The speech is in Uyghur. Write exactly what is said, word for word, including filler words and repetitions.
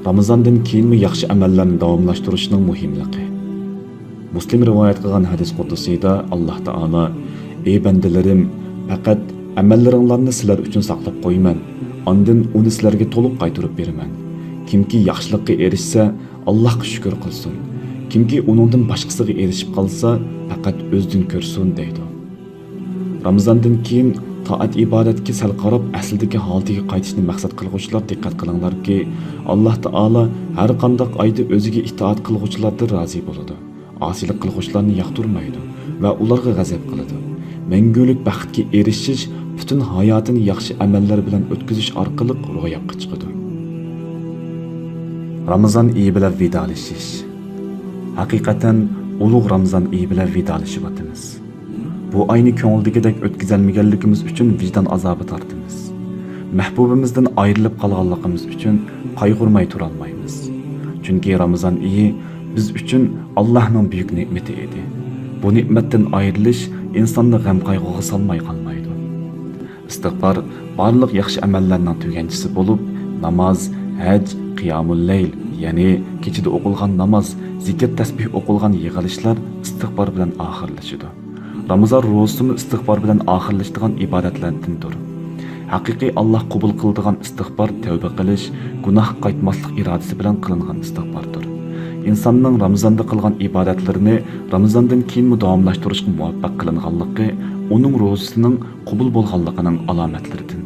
رامىزاندىن كېيىنمۇ ياخشى ئەمەللەرنى داۋاملاشتۇرۇشنىڭ مۇھىملىقى. مۇسلىم رىۋايەت قىلغان ھەدىس قۇدسىيدا ئاللاھ تائالا، ئى بەندىلىرىم، پەقەت ئەمەللىرىڭلارنى سىلەر ئۈچۈن ساقلاپ قويىمەن، ئاندىن ئۇنى سىلەرگە تولۇق قايتۇرۇپ بېرىمەن. كىمكى ياخشىلىققا ئېرىشسە، ئاللاھقا شۈكۈر قىلسۇن. كىمكى ئۇنىڭدىن باشقىسىغا ئېرىشىپ قالسا، پەقەت ئۆزىدىن كۆرسۇن، دەيدۇ. رامىزاندىن كېيىن تائەت-ئىبادەتكە سەل قاراپ، ئەسلىدىكى ھالىتىگە قايتىشنى مەقسەت قىلغۇچىلار دىققەت قىلىڭلاركى، ئاللاھ تائالا ھەر قانداق ئايدا ئۆزىگە ئىتائەت قىلغۇچىلاردىن رازى بولىدۇ، ئاسىيلىق قىلغۇچىلارنى ياقتۇرمايدۇ ۋە ئۇلارغا غەزەپ قىلىدۇ. مەڭگۈلۈك بەختكە ئېرىشىش پۈتۈن ھاياتىنى ياخشى ئەمەللەر بىلەن ئۆتكۈزۈش ئارقىلىق روياپقا چىقىدۇ. رامىزان ئېيى بىلەن ۋىدالىشىش. ھەقىقەتەن، ئۇلۇغ رامىزان ئېيى بىلەن ۋىدالىشىۋاتىمىز. بۇ ئاينى كۆڭۈلدىكىدەك ئۆتكۈزەلمىگەنلىكىمىز ئۈچۈن ۋىجدان ئازابى تارتىمىز. مەھبۇبىمىزدىن ئايرىلىپ قالغانلىقىمىز ئۈچۈن قايغۇرماي تۇرالمايمىز. چۈنكى رامىزان ئېيى بىز ئۈچۈن ئاللاھنىڭ بۈيۈك نېمىتى ئىدى. بۇ نېمەتتىن ئايرىلىش ئىنساننى غەم-قايغۇغا سالماي قالمايدۇ. ئىستىغپار بارلىق ياخشى ئەمەللەرنىڭ تۈگەنچىسى بولۇپ، ناماز، ھەج، قىيامۇللەيل، يەنى كېچىدە ئوقۇلغان ناماز، زىكىر، تەسبىھ ئوقۇلغان يىغىلىشلار ئىستىغپار بىلەن ئاخىرلىشىدۇ. رامىزان روزىسىمۇ ئىستىغپار بىلەن ئاخىرلىشىدىغان ئىبادەتلەردىندۇر. ھەقىقىي ئاللاھ قوبۇل قىلىدىغان ئىستىغپار تەۋبە قىلىش، گۇناھقا قايتماسلىق ئىرادىسى بىلەن قىلىنغان ئىستىغپاردۇر. ئىنساننىڭ رامىزاندا قىلغان ئىبادەتلىرىنى رامىزاندىن كېيىنمۇ داۋاملاشتۇرۇشقا مۇۋەپپەق قىلىنغانلىقى ئۇنىڭ روزىسىنىڭ قوبۇل بولغانلىقىنىڭ ئالامەتلىرىدىن.